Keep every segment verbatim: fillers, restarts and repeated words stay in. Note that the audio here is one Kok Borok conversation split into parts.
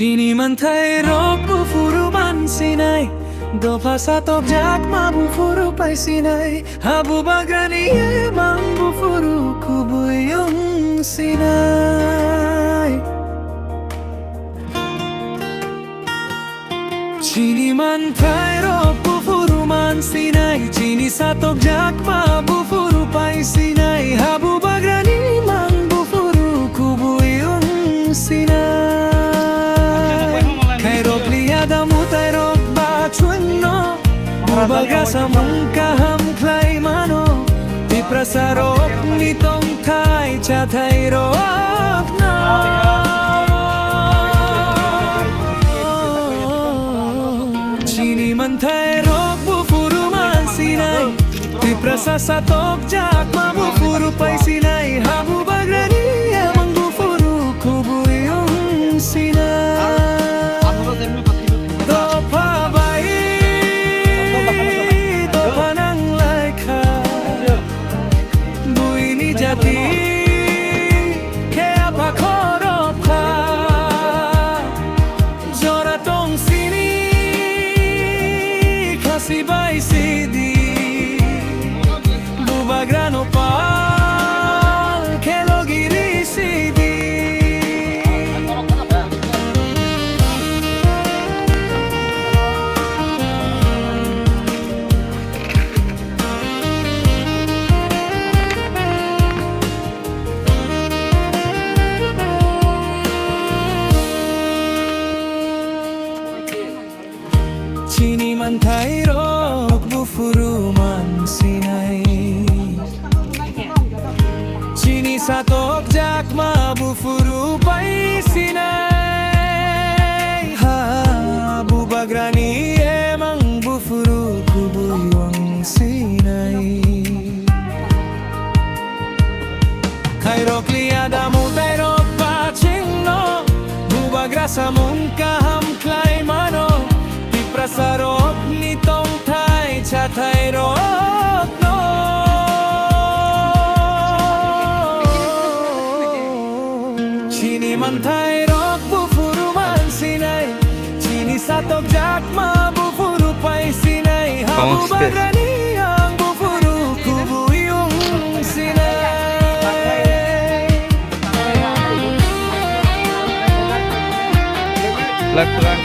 Chini manthai rok buphuru mansinai, dopha satokjakma buphuru paisinai, habubagrani emang buphuru kubui wngsinai. Chini manthai rok buphuru mansinai, chini satokjakma buphuru paisinai, habubagrani mang buphuru kubui wngsinai. Khairokni adamu tairok bachwengno, bubagra samung kaham khlai mano, Tiprasarokni tongthai chathairokno. Chini manthai rok buphuru mansinai, Tiprasa satokjakma buphuru paisinai, habubagrani emang buphuru kubui wngsinai. Dopha bai dopha nanglaikha, buini jati khe apha khorokha. Jora tong sini khasi bai sidi, bubagrano pal khelo giri sidi. Chini manthai rok buphuru mansinai, chini satokjakma buphuru paisinai, habubagrani emang buphuru kubui wngsinai. Khairokni adamu tairok bachwengno, bubagra samung kaham khlai mano, Tiprasarokni tongthai chathairokno. Chini manthai rok buphuru mansinai, chini satokjakma buphuru paisinai, habubagrani ang buphuru kubui wngsinai. Black, black.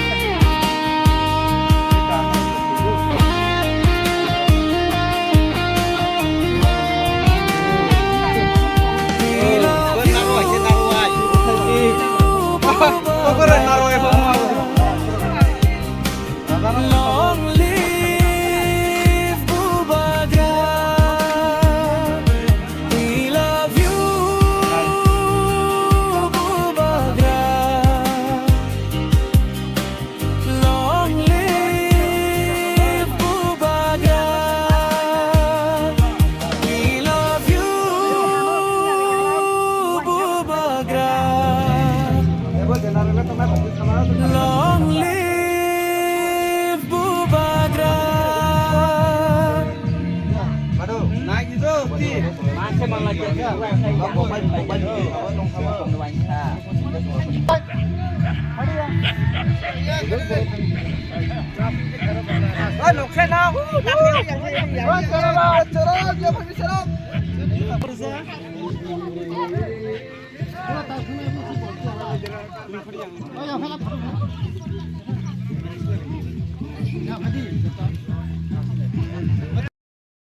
Long live Bubagra. We love you, Bubagra. Long live Bubagra. We love you, Bubagra. Long live Bubagra.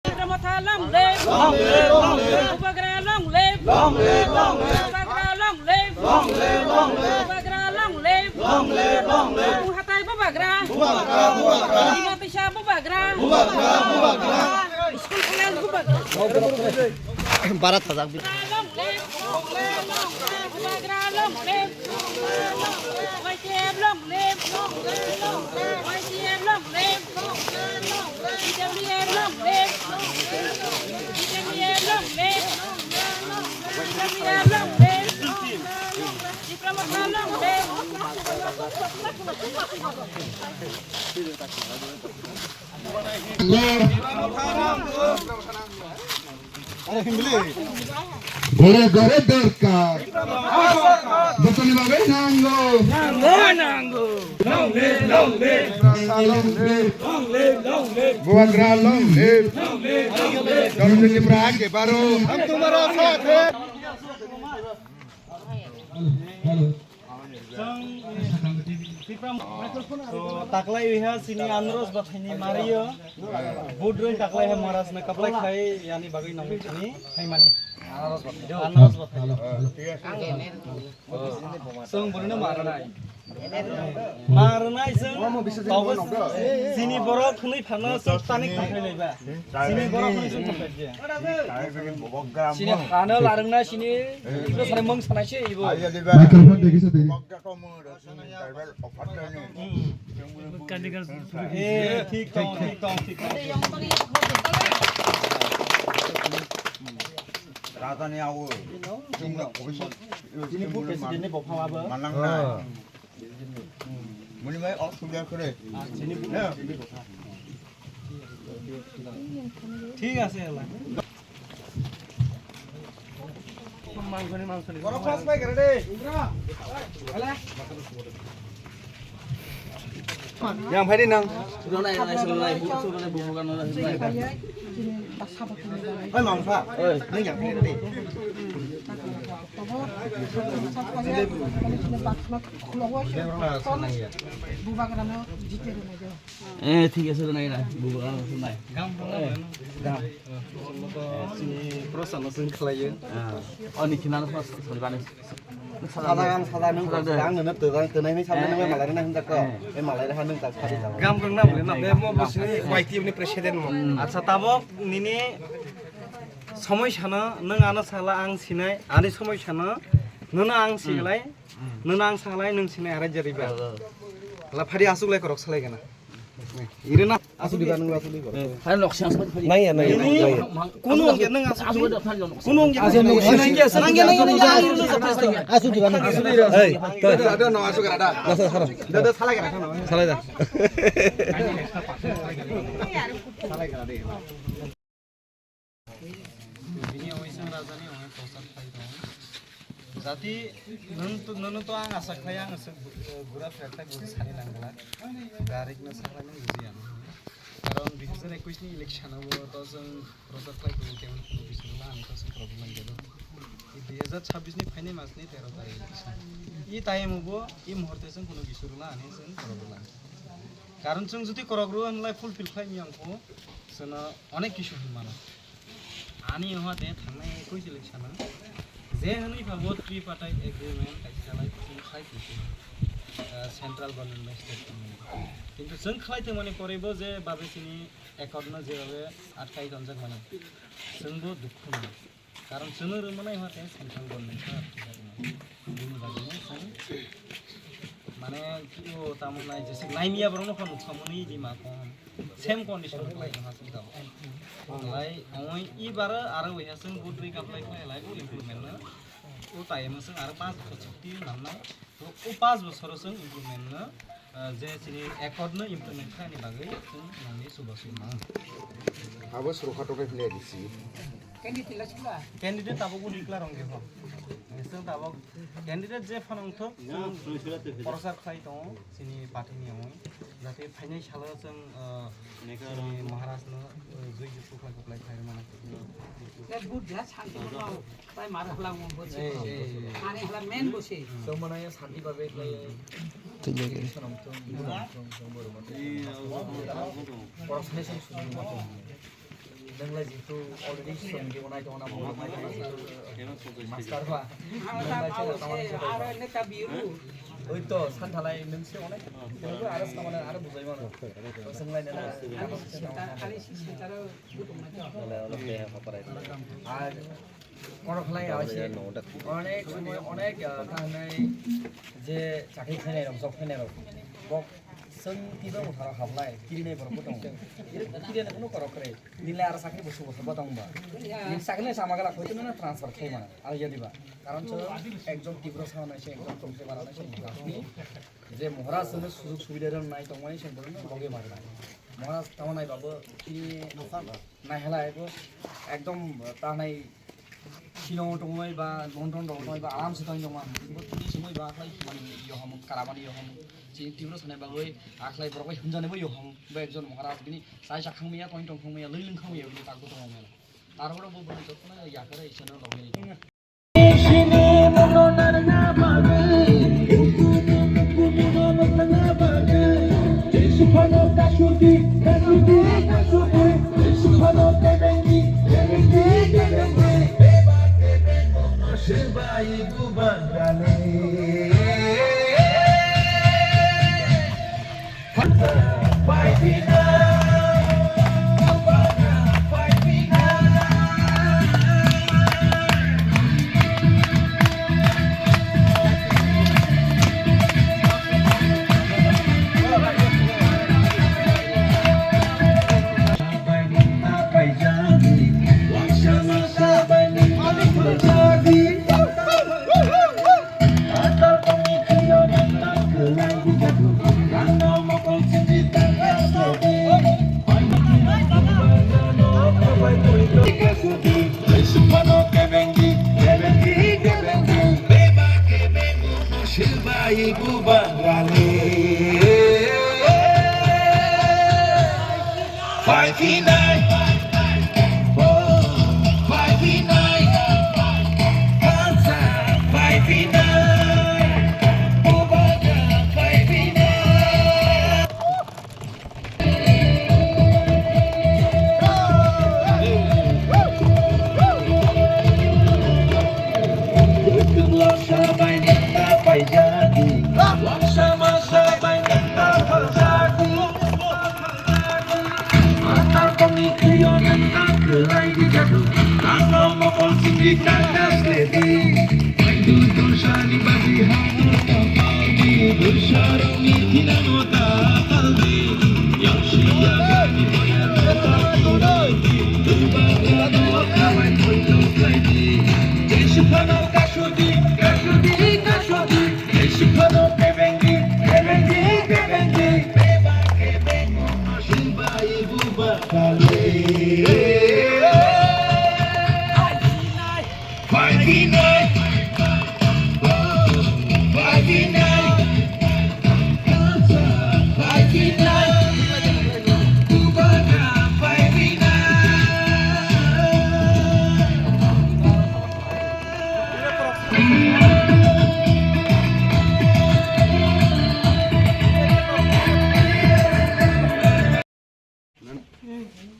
Tipra Motha long live. Long live, long live. Bubagra long live. Long live, long live. Bubagra long live. Long live, long live. Bubagra long live. Long live, long live. Bung hatai Bubagra. Bubagra, Bubagra. Bini tisa Bubagra. Bubagra, Bubagra. School college Bubagra. Barat thajak bi. Long live, long live, long live. Bubagra long live. Ghore ghore dorkar. Ni bagwi nango. Nango, nango. Long live, long live. Tiprasa long live. Long live, long live. Bubagra long live. Long live, long live. Dr. Tipra ke baro. Hum tumhara saath hai. Hello, hello. Chwng, eh, Tipra, so, taklai wngkha chini Anaros Bathaini mario. Vote rwi taklai hai Maharaj no kaplai khai yani bagwi nangwi chini phaimani. Anaros Bathai. Anaros Bathai. Hello, hello. Chwng borokno ma rwnai. Ma rwnai chwng. Tabuk chini borok hwnwi phano chwng tani khailaiba. Chini borok hwnwi chwng khailaiya. Chini hano larwkna chini ibo sanai mung sanai se ibo. Microphone dekisa tini. Eh, thik tong, thik tong, thik tong. Rajani awo. Chini bu president ni bopha abo. Manang na. Muni mai ok suliya kore. Thik ase, ela. Mangso ni, mangso ni. Borok first pai kare de. Yang phai di nang. Sudah naik, naik, sudah naik, bu-, sudah naik, bubukan, sudah naik. Oi, mangsa. Oi. Nang yang phai kare de. Bubagrano jite rwnai. Eh, thik ase, nai na. Bubagrano nai. Gam, gam. Chini prosa no sing khlaiyo. Ah. Oni khina no prosa salbani. Sada ang sada nung, ang nana tadang tanai ni samne nang malai na hunda ko. Eh, malai ha nung tak sari. Gam gam na, na be mo bosini Y T F ni president mo. Acha, tabok nini somoi sana nung ano sala ang sinai, ani somoi sana nuna ang silai. Nwng ang salai nwng sini arai jariba. La phari asuk lai korok salai gana. Ire na asuk diba nwng asuk diba. Hai nok siang soi phari. Nai ya, nai ya, nai ya. Kuno ongke nwng asuk. Kuno ongke. Asuk nwng asuk. Nang ya, nang ya, nang ya. Asuk diba nwng. Hey, ada no asuk ada. Dasa sara. Dada salai gana. Salai da. Salai gana de. Bini oisang rajani ongwi prochar khlai tongo. Jati nwng to, nwng to ang asa khlai ang se gura phek thai bo sani nang glak. Direct no sakhlai nang bujiya. Karon dui hazar ekush ni election o to chwng prochar khlai tongo, kemon kono bising la ang to chwng problem nang jado. Dui hazar chabbish ni phaini mas ni tero tarikh election. I time o bo i muhurte chwng kono bising la ani chwng problem nang. Karon chwng jodi korok rw hwnlai fulfill khlai miyang kho, chwngno onek kisu hwn mano. Ani oha de thangnai ekoi election o je hwnwi phabo tripartite agreement kaisa khlai chwng khlai tongkhe, ah, central government bai state government. Kintu chwng khlai tongmani porebo je babe chini accord no jebabe atkai tonjak mani, chwngbo dukhu nang. Karon chwngno rwmani hwnkhe central government khe bini bagwi chwng mane o tamo nai jesa naimiya borokno kho nukhamani di ma kho same condition khlai no hasing tamo. Lai oi i bara aro wai hasing budri kaplai khlai lai o improvement no o time hasing aro panch bochor chukti namnai. O panch bochor o chwng improvement no, ah, je chini accord no implement khlaini bagwi chwng nangni chubachu mang. Abo surokha tongkhe hwnwi adi si. Candidate tabuk bo declare wngkhe ho. Chwng tabuk candidate je phano wngthok, chwng prochar khlai tongo chini party ni wngwi. Jate phainai salo chwng, ah, chini Maharaj no, ah, jui jukhu khlai khuklai khlai mano. Tei mane hwla main bo se. Chwng mano ya santi babe khlai. Thik age. Sonom chwng, sonom chwng, chwng borok mano. Borok sini sini sujung mano. Nang lai jitu already song di onai tong na mo mai tong na jitu master ba. Nang lai chela tong na jitu. Oi to san thalai nang se onai. Aro samana aro bujai mano. Song lai na. Ari si se taro. Ar korok khlai ase. Onek somoy onek, ah, thangnai je chakri khlainai rok, job khlainai rok. Bok chwng twibo mwtharo hablai, kirinai borok bo tongo. Kirinai kuno korok kwrwi. Nini lai aro chakri bo subo subo tongba. Nini chakri nai sama gala khoito nana transfer khai mana. Aro yadi ba. Karon chwng ekjon Tiprasa nai se ekjon Chongse bara nai se. Je Maharaj chwngno sujug subida rwnai tongmani se borokno loge marinai. Maharaj tamo nai babo tini naihalai bo ekdom tanai Shillong tongmai ba London rok tongmai ba aram se tongmai tongma. Bo tini se Oi ba khlai mani yo ham, kara mani yo ham. Chini Tripura sanai bagwi a khlai borok bai hunjani bo yo ham. Bo ekjon Maharaj bini sai sa khangmaya, tong tong khangmaya, lwi lwng khangmaya, bini tak bo tong mela. Tar borok bo bini jotno ya kare isano logni. Five feet nine. Oh, five feet nine. Outside, five feet nine. Over the five feet nine.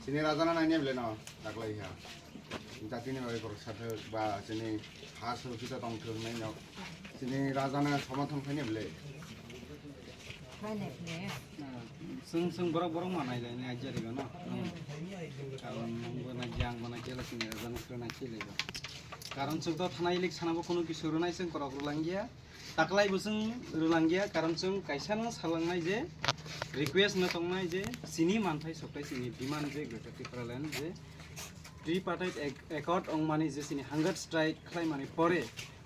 Chini raja na naini bwle no daklai ha. Jati ni bagwi borok sathok ba chini ha surokkito tongthok hinwi no. Chini raja na somothon khaini bwle. Chwng, chwng borok, borok ma nai lai nai ajari gano. Karon nwng bo nai jang bo nai jela chini raja na sro nai chilai bo. Karon chwng to thanai lik sana bo kunu kisu rwnai chwng korok rwlangya. Taklai bo chwng rwlangya, karon chwng kaisa no salangnai je, request no tongnai je, chini manthai soktai chini demand je Greater Tipraland je tripartite ac-, accord ongmani je chini hunger strike khlaimani pore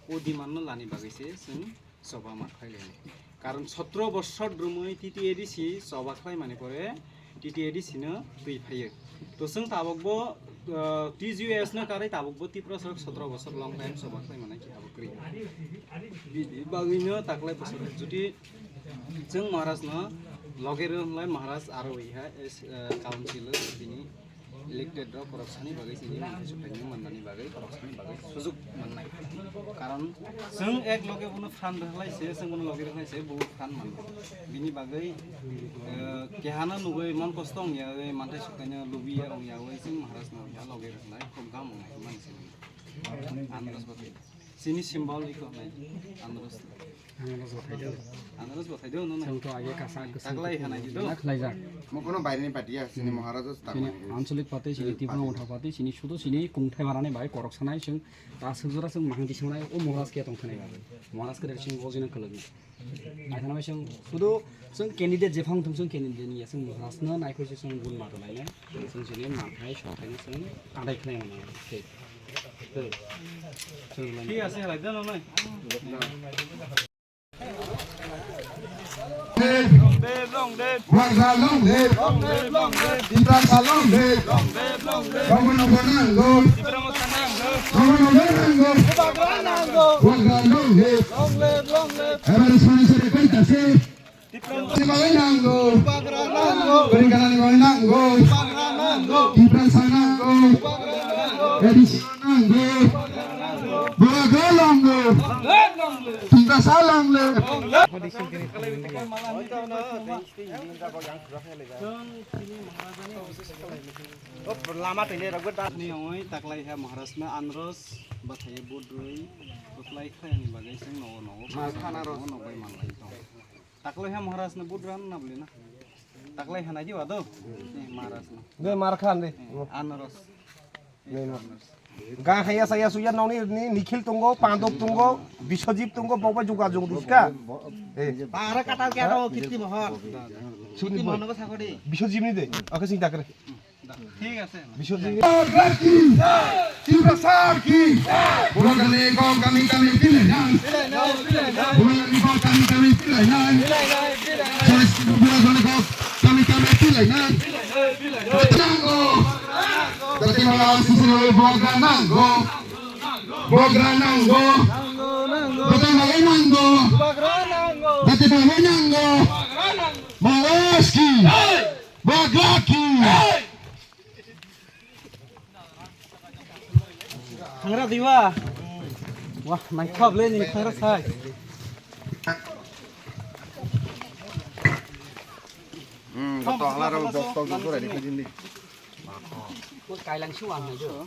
o demand no lani bagwi se chwng choba ma khlai lainai. Karon sotro bosor drumwi T T A D C choba khlaimani pore T T A D C no twi phaio. To chwng tabok bo, uh, T G U S no karwi tabok bo Tripura sorok sotro bosor long time choba khlai manai khe abo kwrwi. Bini bagwi no taklai bosor juti chwng Maharaj no loge rwnlai Maharaj aro iha es, uh, council bini elected rok korok sani bagwi chini manthai sokhaini manani bagwi korok sani bagwi sujuk mannai. Karon chwng ek loge bono phan rwkhlai se, chwng bono loge rwkhlai se, bo phan mannai. Bini bagwi, eh, kehano nugwi mon kosto wngya, manthai sokhaino lubiya wngya, wi chwng Maharaj no ya loge rwkhlai, khub gam wngnai, mani se. Andros bo thai. Chini symbol iko nai. Andros. Andros bo thai do. Andros bo thai do, no, no. Chwng to age kasa, kasa. Taklai hanai di do. Na khlaijak. Mo kono baireni party ya, chini Maharaj o chini taklai. Anchalik party, chini Tipra Motha party, chini sudo chini kungthai barani bai korok sanai chwng ta sukjora chwng mahang di sanai o Maharaj ke tong thanai bai. Maharaj ke chwng gojina kwlwgwi. Aithana bai chwng sudo chwng candidate jephang thung chwng candidate ni ya chwng Maharaj no naikhoi se chwng gun ma tong nai. Chwng chini manthai sokhaino chwng adai khlai mano. Thik. Thik ase, halai dono nai. Long live, long live. Wangsa long live. Long live, long live. Tiprasa long live. Long live, long live. Bangmano bana long. Tipra Motha nang long. Bubagra nango. Bubagra nango. Bubagra long live. Long live, long live. Ever soni sori koi tase. Tiprani bagwi nango. Bubagra nango. Beringanani bagwi nango. Bubagra nango. Tiprasa nango. Bubagra nango. A D C nango. Bubagra nango. Bubagra long live. Long live, long live. Tiprasa long live. Long live. Lama tini rok da. Ni ongoi taklai ha Maharaj na anros bathai budrui taklai khlai ani bagwi sing nogo nogo. Mal khana ro. Nogo nogo bai manlai tong. Taklai ha Maharaj na budra na bli na. Taklai ha nai di wado. Ni Maharaj na. Ni mar khan di. Anros. Ga haya saya suya noni ni Nikhil tongo, Pandop tongo, Biswajit tongo, bobo juga jung diska. Eh. Para kata kya ro kiti mohor. Suni kiti mohor no sakori. Biswajit ni de. Oke sing takre. Thik ase. Biswajit ni. Sar ki. Tiprasa ki. Bubagrani kok kami kami pilai nai. Bubagrani kok kami kami pilai nai. Sorry, Bubagrani kok kami kami pilai nai. Nango. Dati mala sisi bubagra nango. Bubagra nango. Dati mala nango. Dati mala nango. Maharaj ki. Bubagra ki. Hangra diwa. Wah, naithok le ni hangra sai. Hmm, goto hala rok jok tok jok jora di kajin di. Kailang su ang jo.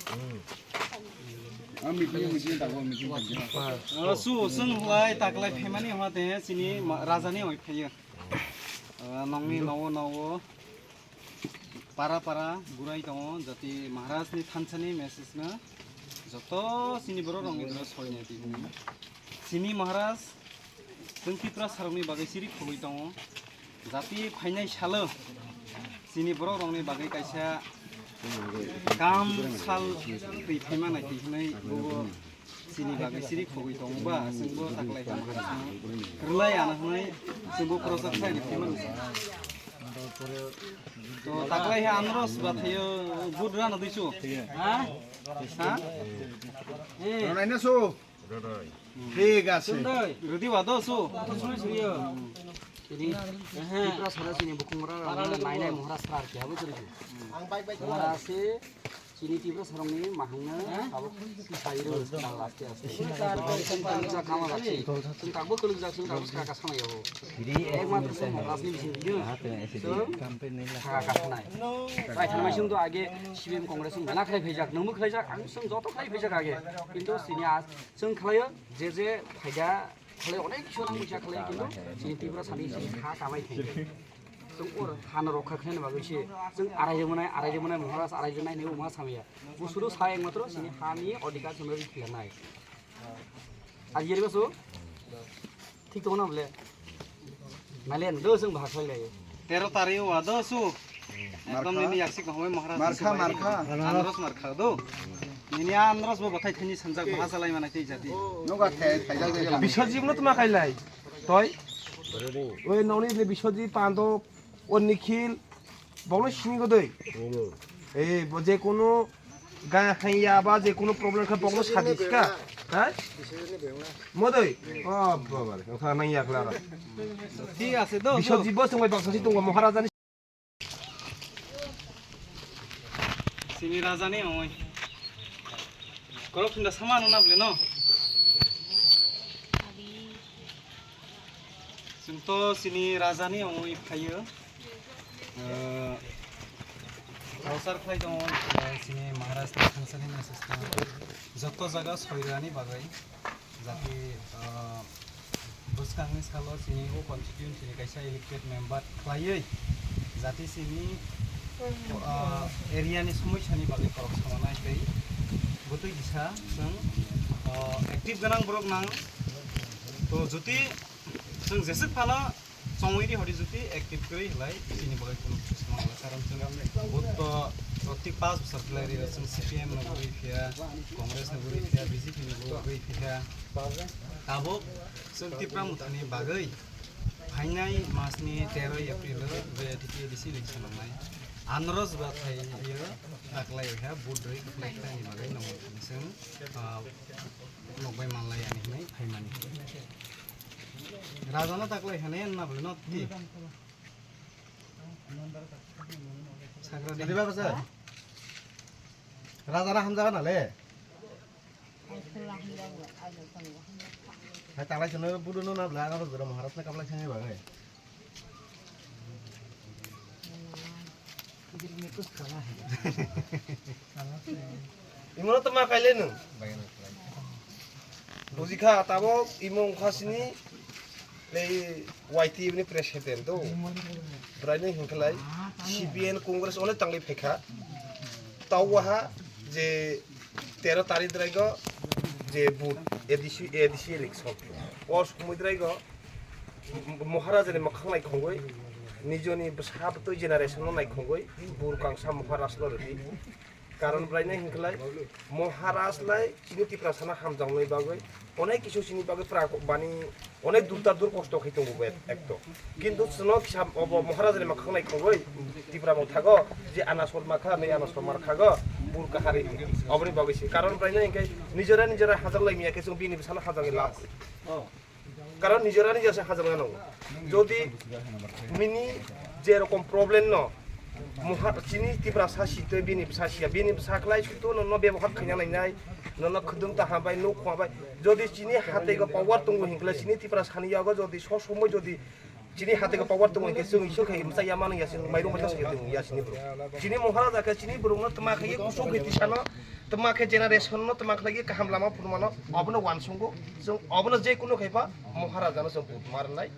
Ang meeting meeting ta go meeting ta go. Su sung lai taklai phaimani hwte sini rajani oi phaiyo. Nongni nowo nowo. Para para gurai tongo, jati Maharaj ni thansa ni message no joto chini borok rok ni doro soi nai twi hwnwi. Chini Maharaj chwng Tiprasa rok ni bagwi chiri khogwi tongo, jati phainai salo chini borok rok ni bagwi kaisa kam sal twi phaima nai twi hwnwi bobo. Chini bagwi chiri khogwi tongo ba, chwngbo taklai tongma kha chwng rwlai ano hwnwi chwngbo project khai rwkhe mano. To taklai he anros ba thaio vote rano dui chu. Ha? Ha? Rwnaina chu. Thik ase. Rwdi ba do chu. Tini Tripura sara chini bukhung ora nainai mohra sar khe abo chwng. Mohra se Chini Tripura sarongni mahangno tabuk sairo aste aste. Chwng kama bakchi. Chwng tabuk kwlwk jak, chwng tabuk saka sama yabo. Ekmatro chwng Congress ni bising biyo. Chwng saka kasanai. Bai thanmai chwng to age C P M Congress chwng bana khlai phaijak, nungbo khlaijak, ang chwng joto khlai phaijak age. Kintu chini a chwng khlaio je je phaida khlai onek kisu nang mucha khlai kintu chini Tripura sani chini kha samai thai. Chwng ur hano rokha khlaina bagwi se chwng arai rwmani, arai rwmani Maharaj arai rwnai hinwi wngma samya. Bo sudu sa ekmatro chini hani odhikar chwngno rikhiya nai. Ajiyari basu? Thik tongo na bole? Malen do chwng bahar khlai lai. Tero tari wa do su. Ekdom nini yaksi ko home Maharaj. Markha, markha. Andros markha do. Nini andros bo bathai thani sanjak baha salai mana tei jati. Noga thai thai jai jai. Biswajit no tuma khailai. Toi? Oi noni ni Biswajit pando o Nikhil bokno sini go doi. Eh bo je kono ga haiya ba je kono problem kha bokno sadi ka. Ha? Modoi. Oh baba. Kha nang yakla. Thik ase do. Biswajit bo songbai baksa si tongo Maharaj ni Chini raja ni oi. Korok thunda sama no na ble no. Chwng to chini raja ni oi phaio. Eh, Prosar khlai tongo, eh, chini Maharaj ni thansani message no. Joto jaga soirani bagwi. Jati, ah, bwskangni salo chini o constituency ni kaisa elected member khlaiwi jati chini, ah, area ni somosya ni bagwi korok samanai tei bwtwi kisa chwng, ah, active gwnang borok nang. To jyoti chwng jeswk phano Chongwi di hori jyoti active kwrwi hwlai chini bagwi kunu bwskango wngla, karon chwng vote to proti pash bosor khlai rio, chwng C P M no guri phiya, Congress no guri phiya, B J P no guri phiya. Tabuk chwng Tipra Mothani bagwi phainai masni teroi April o B I T T A D C election wngnai. Anros ba phai yo taklai kha, budroi taklai kha ni bagwi nong sing, ah, nokbai manlai ani hinai phaimani. Raja no taklai kha ne na bole no ti. Sakra de. Raja na hamjaga na le. Hai, talai sano budu no na bla, aro jora Maharaj na kaplai sangai ba, hai. Imo no to ma kaile nung. Buji kha, tabo imo wngkha sini, lei Y T F ni president do. Bwrai no hinkhalai, C P I M Congress onek tangwi phaikha. Tau waha je tero tarikh drai go je vote A D C, A D C election. O somoi drai go Maharaja ni mwkhang naikhongwi, nijoni bwsa bwtwi generation no naikhongwi, bur kangsa Maharaj no rwdi. Karon bwrai no hinkhalai, Maharaj lai chini Tiprasa no hamjaknai bagwi, onek kisu chini bagwi pra-, bani onek durta dur kosto khai tongo bo ek-, ekto. Kintu chwngno kisa obo Maharajani mwkhang naikhogwi Tipra mothago je anasor makha, nei anasor markhago, bur kahari oboni bagwi se. Karon bwrai no hinkhe nijora nijora hajak lai miya khe chwng bini bwsano hajagwi lab. Karon nijora nijora se hajak mano. Jodi bini je rokom problem no Moha-, chini Tiprasa si tei bini bwsa siya, bini bwsa khlai suto nono bebohar khaina nainai, nono khudum ta hambai, nuk khwa bai. Jodi chini hatego power tongo hinkhlai chini Tiprasa ni yago jodi so somoi jodi chini hatego power tongo hinkhe chwng iso khai msa ya mano ya chwng mairum masa sai tongo ya chini borok. Chini Maharaja khe chini borok no tma khai kusuk khai tisano, tma khe generation no tma khlai kaham lama phunumano obono wansongo. Chwng obono je kuno khai pa Maharaja no chwng butmar nai.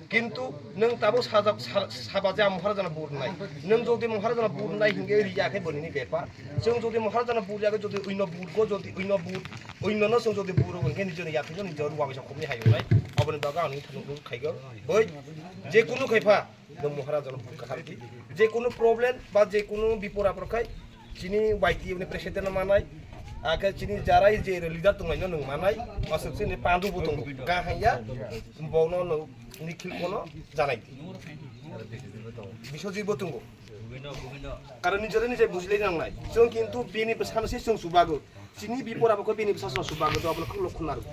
Kintu nwng tabuk sajak, sa-, saba je ang Maharajano bur nai. Nwng jodi Maharajano bur nai hinkhe riya khe bo nini bepar. Chwng jodi Maharajano bur ya khe jodi oino burgo jodi oino bur, oinono chwng jodi buro hinkhe nijoni yathai nijor ruwa bisa khumni hai wngnai. Aboni bagwi ang nini thani nuk khaigo. Oi, je kunu khai pha, nwng Maharajano bur kaham di. Je kunu problem ba je kunu bipor apor khai, chini Y T F ni president no manai, akhe chini jarai je leader tonglaino nwng manai, aswk chini pandu bo tongo, kaham ya, bono nwng Nikhil kono janai di. Biswajit bo tongo. Karon nijore nije bujilai nangnai. Chwng kintu bini bwsano se chwng chubago. Chini bipor abo khe bini bwsa chwng chubago, to abono khulok khuna rwdi.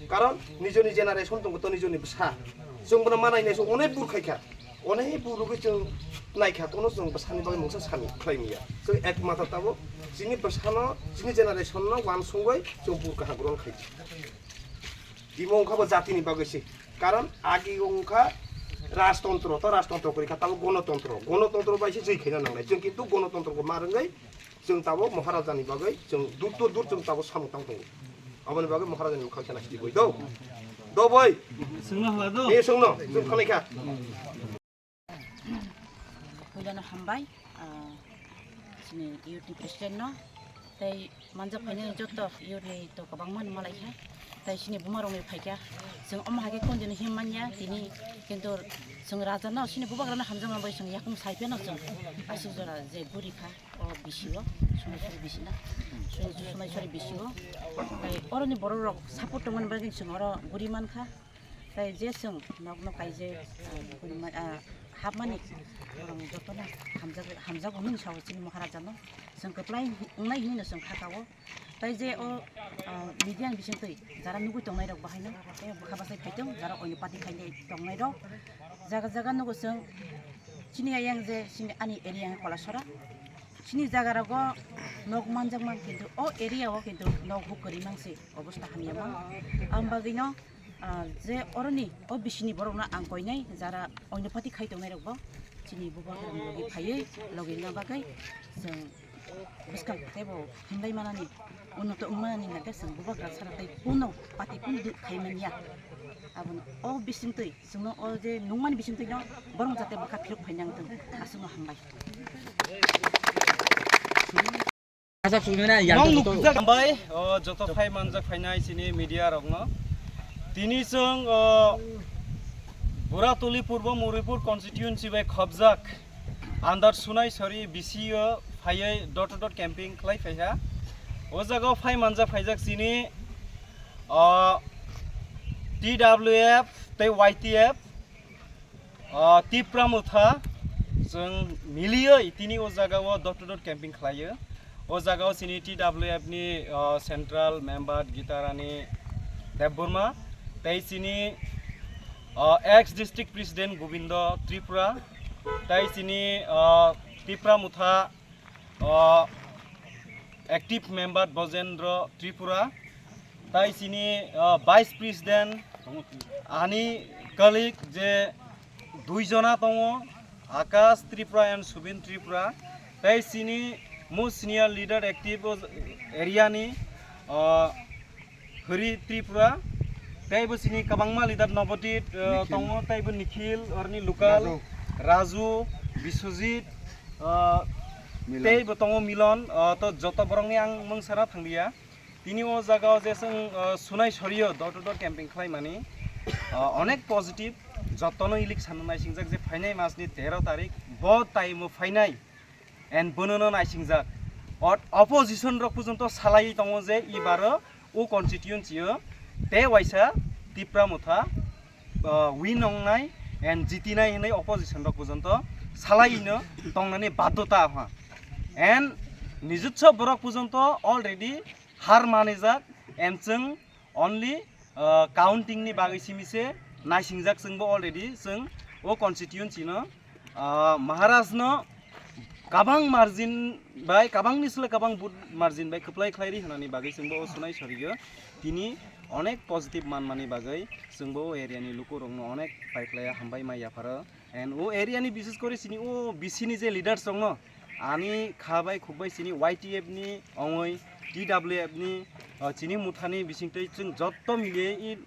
Karon nijoni generation tongo to nijoni bwsa. Chwng bono manai nai chwng onek bur khai kha. Onek bur rwgwi chwng nai kha, kono chwng bwsani bagwi mungsa sani khlai manya. Chwng ekmatro tabuk chini bwsano, chini generation no wansugwi chwng bur kaham grohon khai di. Imo wngkha bo jatini bagwi se. Karon agi wngkha rajtontro, to rajtontro kwrwi kha, tabuk gonotontro. Gonotontro bai se jwi khaina nangnai. Chwng kintu gonotontro ko ma rwngwi chwng tabuk Maharajani bagwi chwng dur to dur chwng tabuk samung tang tongo. Aboni bagwi Maharajani mwkhang se nai sidi boi do. Do boi. Swngno hala do. Ni swngno, chwng khanai kha. Puilano hambai, ah, chini youth ni president no, tei manjak phainai joto youth ni to kwbangma ni malai kha, tei chini buma rok ni phaikha, chwng omo hai khe continue him manya tini, kintu chwng raja no chini bubagra no hamjakma bai chwng yakung sai phano chwng aswk jora je guri kha o bisi o, Sonaiswari bisi na, Sonaiswari bisi o, tei oro ni borok rok support tongmani bagwi chwng oro guri mankha. Tai je chwng nok nok kai je, ah, hapmani, borok jotono hamjak, hamjago hwnwi sao chini Maharaja no. Chwng kwplai wngnai hwnwi no chwng kha kao. Tai je o, ah, media ni bisingtwi jara nugwi tongnai rok bahai no, tei bwkha bwsai phaitong, jara oino party khainai tongnai rok. Jaga jaga nugo chwng chini ayang je chini ani area Kolasora. Chini jaga rogo nok manjak man kintu o area o kintu nok huk kwrwi mang se obosta hamya mang. Am bagwi no Ah, je oroni o bisini borokno ang koinai jara oinopati khai tongnai rokbo chini bubagrani logi phaiwi logi wngna bagwi chwng bwskang teibo himlai manani unoto wngmani hwnkhe chwng bubagra sara tei kuno pati kuno dui khai manya. Abono o bisingtwi chwngno o je nungmani bisingtwino borok jate bwkha phirok phainang thung aswkno hambai. Ajak sumina yang Nong joto. Nukjak hambai, o, joto phai manjak phainai chini media rokno. Tini chwng, o, Buratuli Purbo Muripur constituency bai khobjak under Sonaiswari B C o phaiwi door to door camping khlai phaiha. O jaga o phai manjak phaijak chini, o, T W F tei Y T F, o, Tipra Motha, Chwng milioi tini o jaga o door to door camping khlaiyo. O jaga o chini T W F ni, uh, central member Gita Rani Debbarma, tei chini, uh, ex district president Gobindo Tripura, tei chini, uh, Tipra Motha, uh, active member Bojendra Tripura, tei chini, uh, vice president ani colleague je dui jona tongo, Akash Tripura and Subin Tripura, tei chini most senior leader active o area ni, uh, Hri Tripura, tei bo chini kwbangma leader Nobodip, uh, Nikhil. Tongo, tei bo Nikhil, orni local, Raju. Raju, Biswajit, uh, Milan. Tei bo tongo Milon, uh, to joto borokni ang mung sana thanglia. Tini o jaga o je chwng, uh, sunai sorio door to door camping khlaimani, uh, onek positive, jotono election no naisingjak je phainai mas ni tero tarik bo time o phainai and bono no naisingjak. Ot-, opposition rok pujonto salai tongo je ibaro o constituency o te waisa Tipra Motha, uh, win ongnai and jitinai hinwi opposition rok pujonto salai no tongnani baddhota ha. And nijutso borok pujonto already har manijak, and chwng only, uh, counting ni bagwi simi se naisingjak chwngbo already chwng o constituency no, uh, Maharaj no kabang margin bai, kabang ni sle kabang vote margin bai kwplai khlai ri hwnani bagwi chwngbo o sunai sorio tini onek positive manmani bagwi chwngbo o area ni lukurokno onek pai khlai hambai mai yapharo. And o area ni bises kori chini o B C ni je leaders rokno ani kha bai khuk bai chini Y T F ni ongoi T W F ni, uh, chini Motha ni bising tei chwng jotto miliye i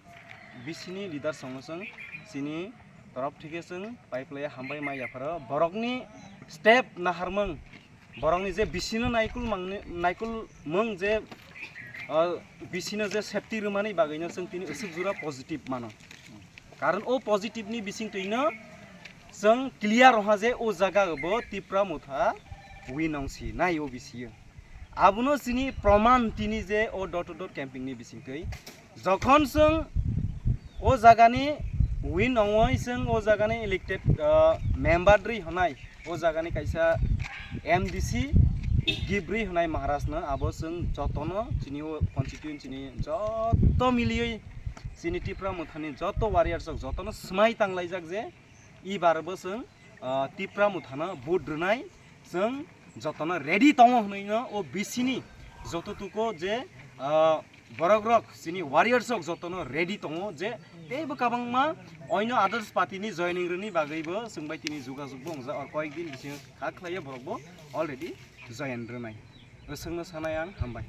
B C ni leaders rokno chwng chini torop thike chwng pai khlai hambai mai yapharo. Borokni step naharmung, borokni je B C no naikul mangni, naikul mung je, uh, B C no je safety rwmani bagwino chwng tini aswk jora positive mano. Karon o positive ni bising twino chwng clear oha je o jaga bo Tipra Motha win ong si nai o B C o. Abono chini proman tini je o door to door camping ni bising twi. Jokhon chwng o jagani win ongoi chwng o jagani elected, uh, member rwi honai. O jagani kaisa M D C Gibri hwnai Maharaj no, abo chwng jotono chini o constituency ni jotto miliwi chini Tipra Mothani jotto warriors rok jotono swmai tanglaijak je ibar bo chwng, ah, Tipra Mothano vote rwnai, chwng jotono ready tongo hwnwi no o B C ni joto tuko je, ah, borok rok chini warriors rok jotono ready tongo je teibo kabangma oino others party ni joining rwni bagwi bo chwng bai tini jogajog bo wngjak, or koyek din bisingo kha khlaiya borok bo already join rwnai. Bwswkno sanai ang, hambai.